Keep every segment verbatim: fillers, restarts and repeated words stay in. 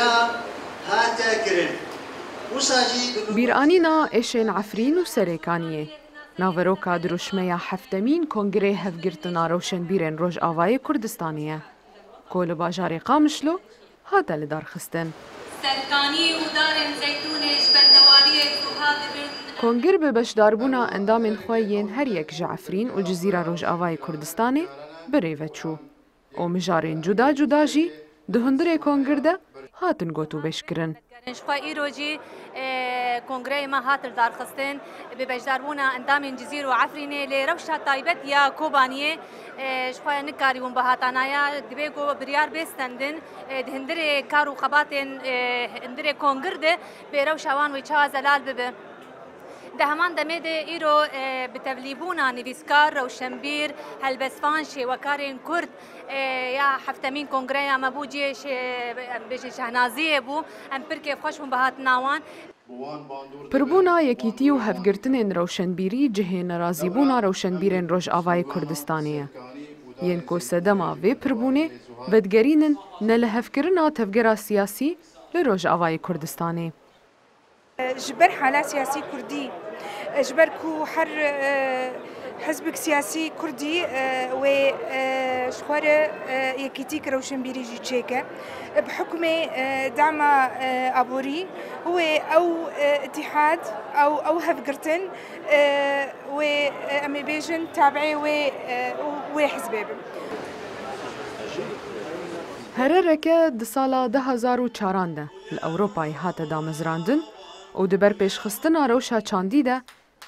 hate kirin. Wisa jî bi Bîranîna êşên Efrîn û Serêkaniyê. Naveroka dirûşmeya heftemîn Kongrê Hevgirtina Rewşenbîrên Rojavayê Kurdistanê ye, ku li bajarê Qamişlo hate lidarxistin. Serkanî û darên zeytûnê ji bendewariyê zuha dibin. Kongir bi beşdarbûna endamên xwe yên her yek ji Efrîn û Cizîra Rojavayê Kurdistanê bi rê ve çû û mijarên cuda cuda jî di hundirê kongir de hatin gotûbêjkirin. Ji xwe îro jî, e, kongreyê me hat lidarxistin, bi beşdarbûna endamên Cizîr û Efrînê, lê rewşa taybet ya Kobaniyê, e, ji xwe nikarîbûn bihatanaya, dibê ku biryar bê stendin, e, di hundirê kar û xebatên, e, hundirê kongir de bê rewşa wan wê çawa zelal bibe. Di heman demê de îro, e, bi tevlîbûna nivîskar, rewşenbîr, helbestvan, şêwekarên Kurd, e, ya heftemîn kongreya me bû cihê şê-, em bêjin şehnaziyê bû. Em pirkê xweş bûn bi hatina wan. Pirbûna yekîtî û hevgirtinên rewşenbîrî cihê nerazîbûna rewşenbîrên Rojavayê Kurdistanê ye. Yên ku sedema vê pirbûnê vedigerînin nelihevkirina tevgera siyasî li Rojavayê Kurdistanê. Ji ber hala siyasî kurdî, ji ber ku her, e, hizbek siyasî kurdî, e, wê, e, ji xwe re, e, yekîtîk rewşenbîrî jî çêke. Bi hukmê, e, dema, e, aborî wê ew, e, îtîhad, ew, ew hevgirtin, e, wê, e, em ê bêjin tabiê wê, e, wê hizbê bin. Herereke di sala du hezar û çaran de li Ewropayê hate damezrandin û di ber pêşxistina rewşa çandî de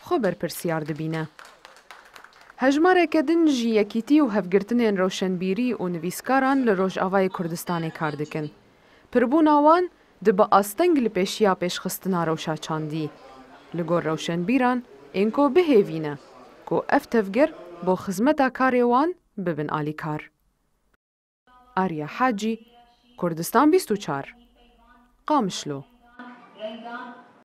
xwe berpirsiyar dibîne. Hejmareke din ji yekîtî û hevgirtinên rewşenbîrî û nivîskaran li Rojavayê Kurdistanê kar dikin. Pirbûna wan dibe asteng li pêşiya pêşxistina rewşa çandî. Li gor rewşenbîran ên ku bihêvî ne ku ev tevger bo xizmeta karê wan bibin alîkar. Arya Hacî, Kurdistan bîst û çar, Qamişlo.